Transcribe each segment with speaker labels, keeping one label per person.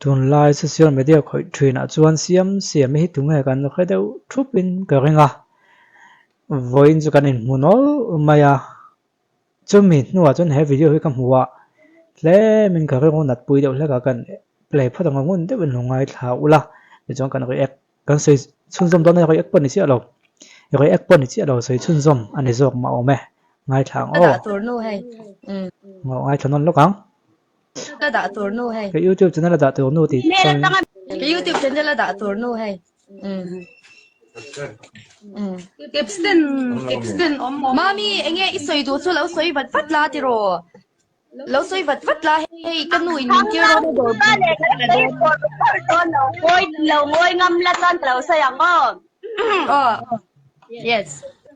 Speaker 1: Tunlai social media khawih thinah chuan siam siam hi tunge kan hre deuh thupin ka ring a, vawiin chu kan inhmu nawlh mai a, chumi hnuah chuan he video hi ka hmu a, tlemin ka ring nat pui deuh hlek a, kan play phawt ang a ngun deuhin lo ngaithla ula, tichuan kan react kan sawi chhunzawm dawn a ni, react pawh ni chiah lo, react pawh ni chiah lo sawi chhunzawm a ni zawk mah awm e, ngaithla ang
Speaker 2: Ka
Speaker 1: aw.
Speaker 2: dah tur nu hei. Umm.
Speaker 1: Ngaithla nawn lawk ang.
Speaker 2: Ka dah tur nu hei.
Speaker 1: Ka YouTube channel a dah tur nu tih chuan.
Speaker 2: Ka YouTube channel a dah tur nu hei. Umm. Umm.
Speaker 3: Capstan capstan awm awm.
Speaker 2: Mami enge i sawi duh chu lo sawi vat vat la tiraw. Lo sawi vat vat la hei ka nu in min tir dawn a dawr.
Speaker 4: Ngawi lo ngawi ngam la chuan ka lo sawi ang aw.
Speaker 2: Aw. Yes.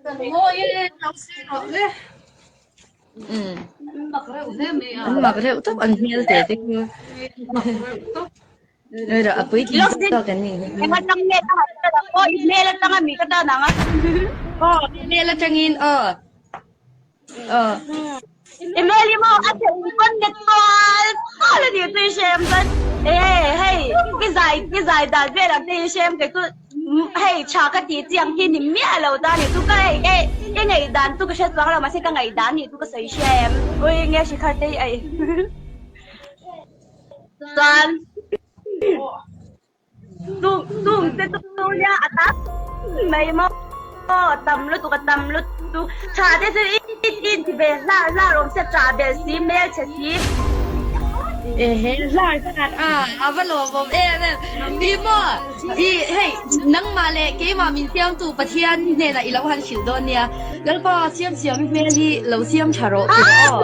Speaker 3: Ngawi e lo sawi rawh le.
Speaker 2: Umm. An mak reuh tawp an hmel te te khu. Rawh a puitling zawk an nih hi.
Speaker 4: Eng atang nge ka han tan ang aw i hmel atang ami ka tan ang a.
Speaker 2: Aw i hmel atangin aw. Aw.
Speaker 4: I hmel hi maw a theih pawn net tual tual a ni chu i hrem chuan e hei i zai i zai dan vel ang te hi hrem kei chu Hei tha ka tih chiang hi ni miah lo ta ni chu ka hei e i ngaihdan chu ka hre chuang lo mahse ka ngaihdan nih chu ka sawi hria em ui nge Shikhar te hi ei chuan chung chung te chu nia a tam mai maw tam lutuk a tam lutuk tha te chu i i ti ve hlar hlar awm sia tah belh si hmelchhe si.
Speaker 2: Ehe hlar hlar a a va lawmawm em em ni maw i hei nangmah leh keimah min siamtu Pathian hnenah i lo han hrilh dawn nia Lalpa siam siam i hmel hi lo siam tha rawh ti rawh aw.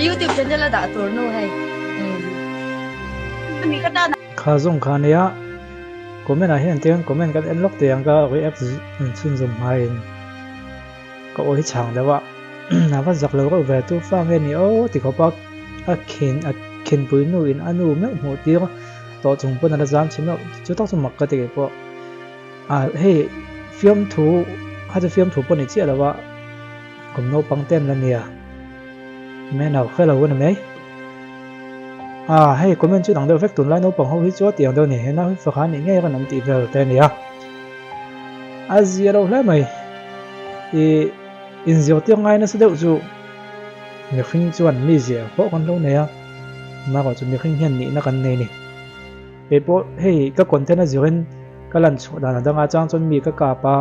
Speaker 2: YouTube channel a dah tur nu hei.
Speaker 1: Kha zawng kha nia comment ah hian tiang comment kan en lawk teh ang ka react chhunzawm hmain ka aw hi chhang deuh a a va zak lo reuh ve tu fa nge ni aw ti khawp a a khin a khinpui nu in a nu meuh hmuh tir tawh chung pawn a la zam chhe meuh chu tak chu mak ka ti pawh a hei fiamthu kha chu fiamthu pawh ni chiah lo a kum naupang te an la nia men a hre lo a ni mai. Ah hei comment chu dang deuh vek tunlai naupang ho hi chu a tiang deuh a ni hena hi fakha nih ngei rawn awm tih vel te a ni a a zia lo hle mai ih inzirtir ngai nasa deuh chu mihring chuan mi zia pawh kan lo nei a erawh chu mihring hian nihna kan nei a ni kei pawh hei ka content a zirin ka lan chhuah dan a dang a chang chuan mi ka kap a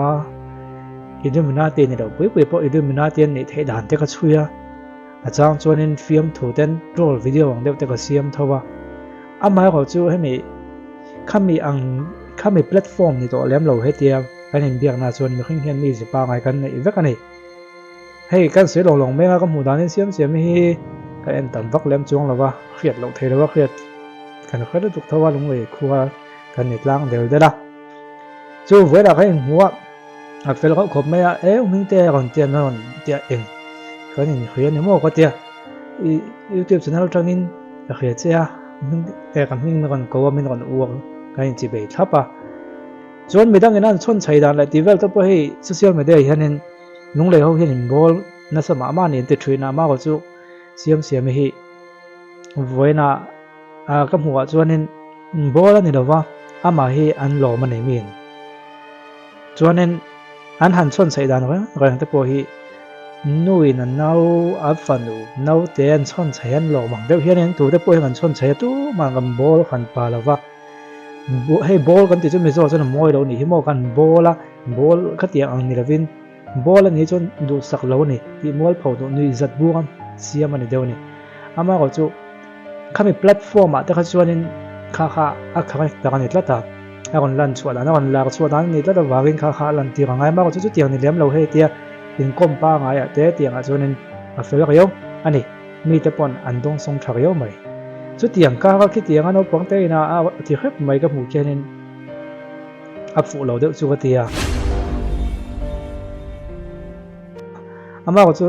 Speaker 1: illuminati ni lo pui pui pawh illuminati an nih theih dan te ka chhui a. A chang chuanin fiamthu ten troll video ang deuh te ka siam tho a, amaherawh chu hemi khami ang khami platform ni tawh lem lo hetia kan inbiakna chuan mihring hian mi zi pangai kan neih vek a ni. Hei kan sawi lawng lawng meng a ka hmuh danin siam siam hi ka en tam vak lem chuang lo va, hriat loh thei lo a hriat kan hre lutuk tho a lunglei khua kan ni tlang del del a. Chu vawilah ka inhmu a. A fel rauh khawp mai a, e hming te rawn tia na rawn tia eng kan in hria ni maw ka tia i youtube channel atangin ka hria che a hming te ka hming rawn ko a min rawn uar kan in chi bei thlap a chuan midang in an chhawn chhei dan leh tih vel te pawh hei social media hianin lunglei ho hian in bawl nasa mah mah ni an ti thin a amaherawh chu siam siam hi vawiin ah ka hmuh ah chuanin bawl a ni lova amah hi an lawm a ni min. Chuanin an han chhawn chheih dan reng reng te pawh hi nuin a nau a fanu naute an chhawn chheih an lawm ang deuh hianin tute pawh hian an chhawn chheih a tumah kan bawl han pa lo va hei bawl kan tih chu Mizo chuan a mawi lo nih hi maw kan bawl a bawl khatiang ang ni lovin bawl a nih chuan duhsak lo a ni tih mualpho duh nuih zat bur a siam a ni deuh a ni amaherawh chu Khami platform ah te kha chuanin kha kha a correct tak a ni tlat a, a rawn lan chhuah dan a rawn lar chhuah dan a ni tlat avangin kha kha a lan tir a ngai marawh chu chutiang ni lem lo hei tia inkawm pangaiah te tiangah chuanin a fel riau a ni, mite pawn an dawngsawng tha riau mai. Chutiang kara khitianga naupang te ina a ti hrep mai ka hmuh khianin a fuh lo deuh chu ka ti a. Amaherawh chu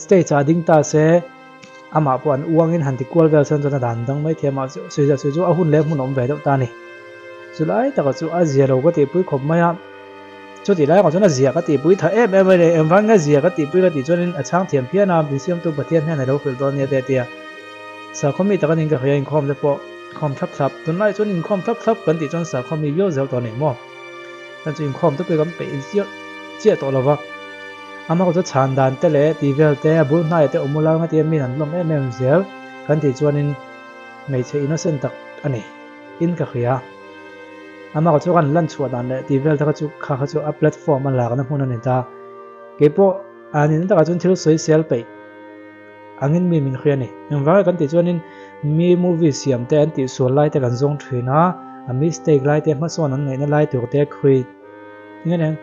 Speaker 1: stage ah ding ta se. Amah pawh an uangin han ti kual vel chuan chuan a dan dang mai thiam a, sawi zah sawi chu a hun leh hmun a awm ve deuh ta a ni. Chulai taka chu a zia lo ka tihpui khawp mai a, Chutih lai erawh chuan a zia ka tihpui tha em em a ni. Engvang nge zia ka tihpui ka tih chuanin a chhang thiam phian a, min siamtu Pathian hian a lo hrilh dawn nia te a ti a. Sakhaw mi taka nin ka hria inkhawm te pawh khawm thlap thlap. Tunlai chuan inkhawm thlap thlap kan tih chuan sakhaw mi viau zel tawh a ni maw? Chuan chu inkhawm te pawh hi kan peih chiah chiah tawh lo va. Amah chu chhan dan te leh tih vel te a bul hnaiah te awm ula nga tia min an lawm em em zel kan tih chuanin hmeichhe innocent tak a ni in ka hria. Amah chu kan lan chhuah dan leh tih vel te kha chu kha kha chu a platform a lakna hmun a ni ta. Keipawh a nihna takah chuan thil sawi sel peih angin mi min hria a ni. Engvanga kan tih chuanin mi movie siam te an tihsual lai te kan zawng thin a, a mistake lai te hmasawn an ngaihna lai tur te khui eng eng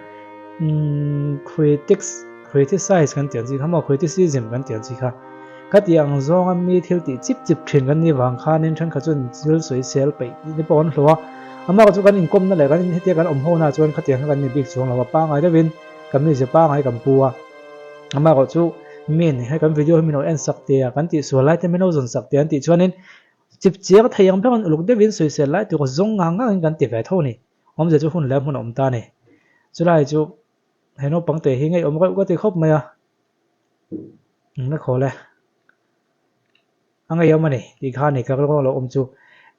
Speaker 1: umm critics criticize kan tih ang chi kha maw criticism kan tih ang chi kha ka tih ang zawnga mi thil tih chip chip thin kan nih vang khanin thenkhat chuan thil sawi sel peih te pawh an hlawh a, amah chu kan inkawmna leh kan hetia kan awm ho na chuan khatiang kha kan ni bik chuang lo a pangngai deuhin kan mizia pangngai kan pu a. Amaherawh chu mi an hei kan video hi min lo en sak teh a kan tih sual lai te min lo zawn sak teh an tih chuanin chip chiang thei ang ber an uluk deuhin sawisel lai tur zawng ngang ngangin kan ti ve tho a ni. Awmzia chu hun leh hmun a awm ta a ni. Chulai chu he naupang te hi ngeiawm reuh ka ti khawp mai a, na khawl e. A ngeiawm a ni tih kha ni ka rilru lo awm chu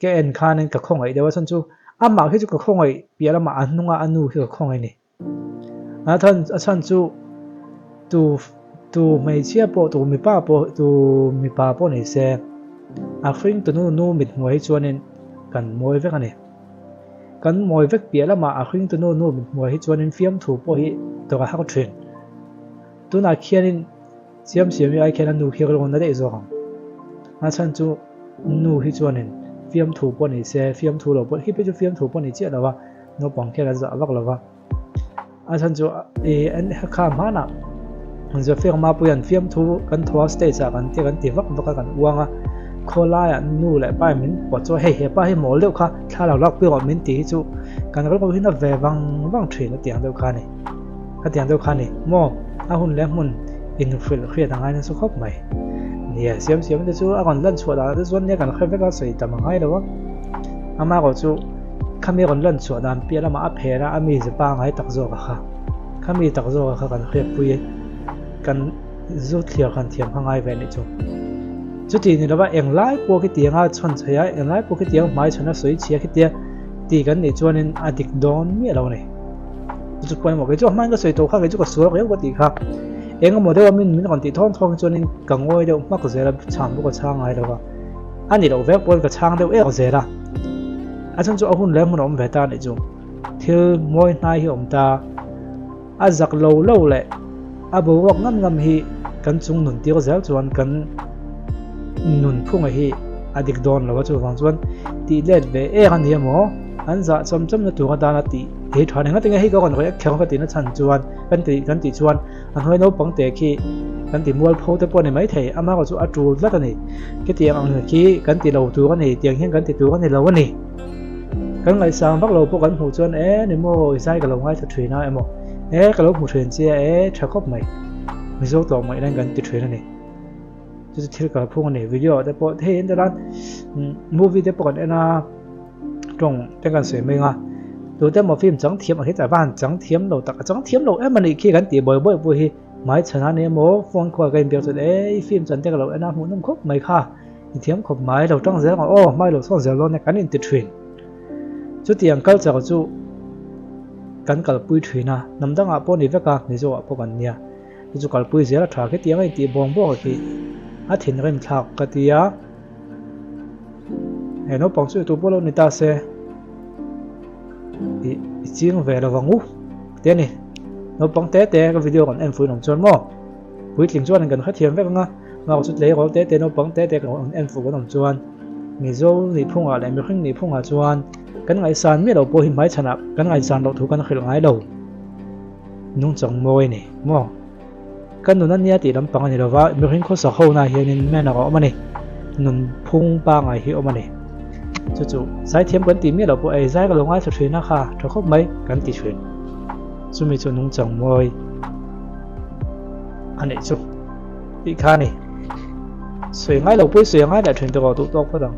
Speaker 1: ka en khanin ka khawngaih deuh a chhan chu amah khi chu ka khawngaih piah lamah a hnunga a nu khi ka khawngaih a ni. A chhan chu tu tu hmeichhia pawh tu mipa pawh tu mipa pawh ni se a hring tunu nu mit hmuh hi chuanin kan mawi vek a ni. Kan mawi vek piah lamah a hring tunu nu mit hmuh hi chuanin fiamthu pawh hi tawrh a har thin. Tunah khianin siam siam hi ai khian a nu khi rilru na daih zawk ang. A chhan chu nu hi chuanin fiamthu pawh ni se fiamthu lo pawh hi phei chu fiamthu pawh ni chiah lo a. Naupang khian a zah vak lo va, a chhan chu ih an kha hmanah Zofia Mapuia'n fiamthu kan thaw a stage ah kan tia kan ti vak vak a kan uang a, khawlaiah nu leh pa in min pawt chu hei hepa hi mawl deuh kha thla lo lak pui rawh min ti hi chu kan rilru hi na ve vang vang thin a tiang deuh kha a ni, a tiang deuh kha a ni maw a hun leh hmun inhrilh hriat a ngai nasa khawp mai. Nia siam siam te chu a rawn lan chhuah dan te chuan nia kan hre vek a sawi tam a ngai lo a, amaherawh chu. Khami rawn lan chhuah dan piah lamah a pher a, a mi ze pangngai tak zawk a kha. Khami tak zawk a kha kan hriatpui e. Kan zu thliar kan thiam kha ngai ve anih chu. Chuti ni lova englai pawh khitianga chhawn chhaih a, englai pawh khitiang hmai chhawn a sawi chhia khitia ti kan nih chuanin a dik dawn miah lo a ni. Chu chu pawimawh kei chu a hmain ka sawi tawh kha kei chu ka sual riau ka tih kha. Eng emaw deuh a min min rawn tih thawng thawng hi chuanin ka ngawi deuh hmak zel a, chhang bawk a chhang ngai lo va. A ni loh vek pawhin ka chhang deuh ek zel a. A chhan chu a hun leh hmun a awm ve ta anih chu. Thil mawi hnai hi a awm ta. A zak lo lo leh a boruak ngam ngam hi kan chung nun tir zel chuan kan nun phunga hi a dik dawn lo a chuvang chuan tih let ve ek a ni emaw an zah chawm chawm na tur atana tih hi tha ni ngatinge hei ka rawn react kher ka tihna chhan chuan kan tih kan tih chuan A hnuai naupang te khi kan ti mualpho te pawh a ni maithei, amaherawh chu a tul tlat a ni. Khitiang ang khi kan ti lo tur a ni, tiang hian kan ti tur a ni lo a ni. Kan ngaihsang vak lo pawh kan hmuh chuan e ni maw i zai ka lo ngaithla thin a emaw e ka lo hmu thin che a e tha khawp mai. Mizo tlawm ngaih nan kan ti thin a ni. Chu chu thil kalphung a ni, video ah te pawh hei en te lan movie te pawh kan en a. tawng te kan sawi mai ang a tute emaw film chang thiam ang hi a va han chang thiam lo tak a chang thiam lo em a nih khi kan tih buai buai pawh hi hmaichhan a ni emaw phone call ka inbiak chuan e i film chan te ka lo en a hmuh nawm khawp mai kha i thiam khawp mai lo tang zel ang aw hmai lo sawn zel dawn e kan inti thin chutiang culture chu kan kalpui thin a hnam dangah pawh ni vek a Mizo ah pawh kan nia chu chu kalpui zel a tha khitiang a intih bawng bawk a khi a thinrim thlak ka ti a. He naupang chu tu pawh lo ni ta se i ching ve lo vang u te ni naupang te te ka video kan en fuin awm chuan maw puitling chuan kan hrethiam vek anga ngau chu tlei rawl te te naupang te te kan en fu kan awm chuan mizo nih phungah leh mihring nih phungah chuan kan ngaihsan miah lo pawh hi hmaichhanah kan ngaihsan loh thu kan hrilh ngai lo nungchang mawi ni maw. Ka nun a nia tih lampang a ni lova, mihring khawsak ho na hianin manner a awm a ni, nun phung pangai hi a awm a ni. Chu chu zaithiam kan tih miah loh pawh ei zai ka lo ngaithla thin a kha tha khawp mai kan ti thin. Chumi chu nungchang mawi a neih chu tih kha a ni. Sawi ngai lo pawh i sawi a ngai leh thin tawh duh tawk phawt ang.